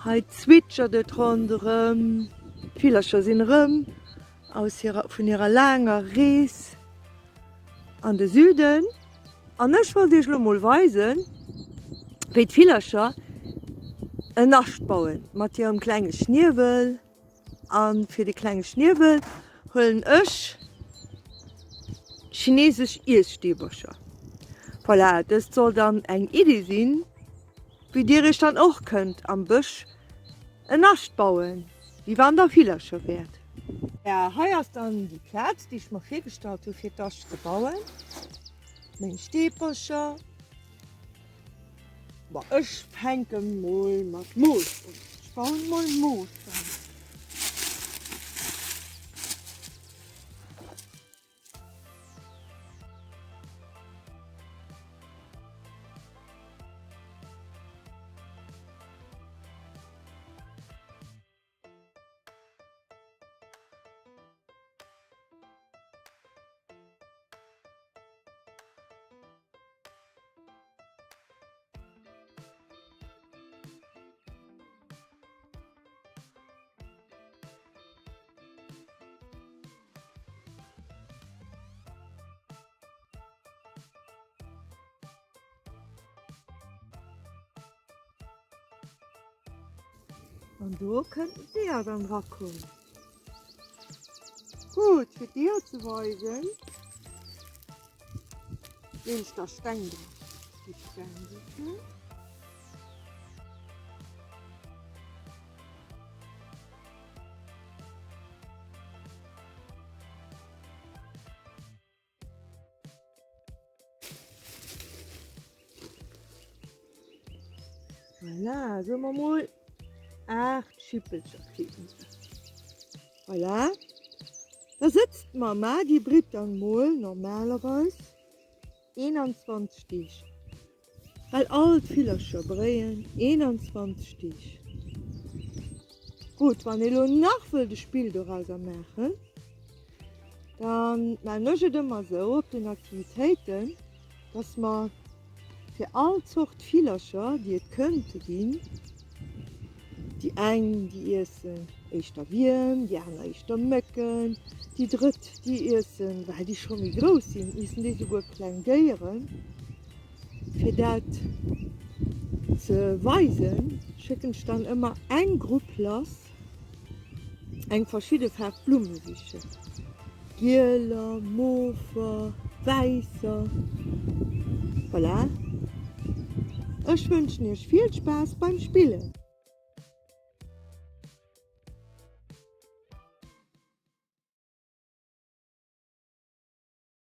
Hei zwitschert et ronderëm, d'Villercher sinn erëm aus hirer, vun hirer laanger Rees an de Süden. An ech wollt iech elo mol weisen, wéi d'Villercher en Nascht bauen mat hirem klenge Schniewel. An fir de klenge Schniewel huelen ech chinesesch Iesstäbercher. Voilà, dëst soll dann eng Iddi sinn, wéi dir iech dann och kënnt am Bësch en Nascht bauen, wéi wann der Villercher wäert. Ja, hei ass dann déi Plaz, déi ech mer virgestallt hu fir d'Nascht ze bauen. Meng Stäbercher. Bon, ech fänke mol mat Moos un. Ech bauen mol Moos dran. An do kënnten d'Eeër dann drakommen. Gutt, fir d'Eeër ze weisen, leen ech da Steng dran. Déi Steng sichen. Voilà, soe mer mol 8 Schippelcher kriiten se. Voilà. Da sëtzt d'Mama, déi britt dann mol normalerweis 21 Deeg. Well all d'Villercher bréien 21 Deeg. Gutt, wann ee lo nach wëllt e Spill dorauser maachen, da maan ech et ëmmer esou op den Aktivitéiten, dass mer fir all Zort Villercher, déi et kënnte ginn, déi eng, déi iessen éischter Wierm, déi aner éischter Mécken, déi drëtt, déi iessen, well déi scho méi grouss sinn, iessen déi souguer kleng Déieren. Fir dat ze weisen, schécken ech dann ëmmer eng Grupp lass, eng verschidde Faarf Blumme sichen, gieler, mofer, wäisser. Voilà, ech wënschen iech vill Spaass beim Spillen!